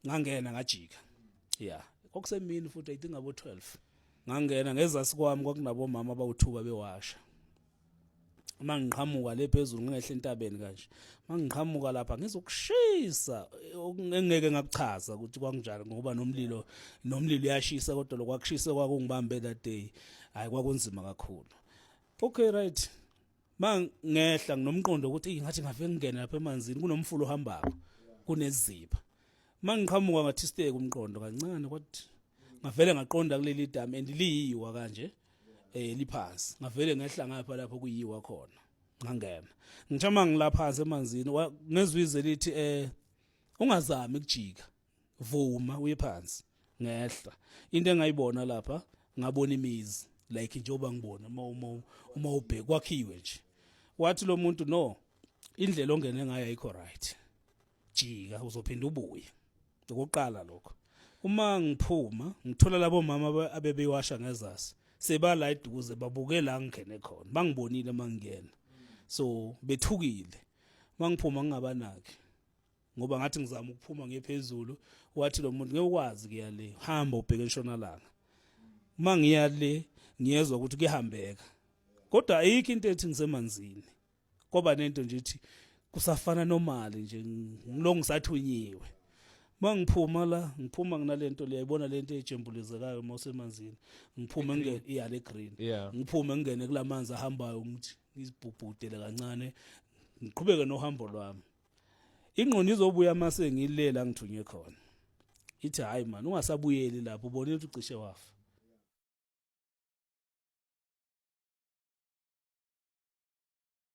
Ngangena, ngajika, yeah, kwakusemini futhi, I think abo 12. Ngangena ngezasi kwami, kwakunabo mama abawuthuba bewasha. Uma ngiqhamuka le phezulu, ngehla entabeni kanje, mangiqhamuka lapha ngizokushisa engeke ngakuchaza ukuthi kwakunjani, ngoba nomlilo uyashisa, kodwa lokwakushisa kwakungibambe that day, hayi, kwakunzima kakhulu. Okay, right, mangehla nginomqondo ukuthi ngathi ngafike ngingene lapha emanzini, kunomfula ohambako, kuneziba. Mangiqhamuka ngathi steke umqondo kancane, kwathi ngavele ngaqonda kuleli dam and liyiwa kanje, liphansi. Ngavele ngehla ngapha lapho kuyiwa khona, ngangena. Ngithe mangilaphansi emanzini, ngezwize lithi, "Ungazami ukujika, vuma uye phansi." Ngehla, into engayibona lapha, ngabona imizi, like njengoba ngibona uma ubheka kwakhiwe nje. Wathi lo muntu, "No, indlela ongene ngayo ayikho right, jika, uzophinda ubuye." Okokuqala lokho. Uma ngiphuma, ngithola labo mama abebewasha ngezasi sebala eduze, babuke la ngingene khona, bangibonile mangingena, so bethukile. Mangiphuma ngingabanaki, ngoba ngathi ngizama ukuphuma ngiyephezulu, wathi lo muntu, "Ngeke ukwazi kuya le, hamba ubheke entshonalanga." Uma ngiya le, ngiyezwa ukuthi kuyahambeka, kodwa ayikho into ethi ngisemanzini. Kwaba nento nje ithi kusafana normal nje, ngilo ngisathunyiwe. Mangiphuma la, ngiphuma nginalento le, yayibona lento ejembulezekayo uma usemanzini. Ngiphume ngene iya le green. Ngiphume ngingene kulamanzi ahambayo, ngithi ngizibhubhudele kancane, ngiqhubeke nohambo lwami. Ingqondo izobuya mase ngilela ngithunywe khona, ithi, "Hayi man, ungasabuyeli lapho, ubonile ukuthi ucishe wafa."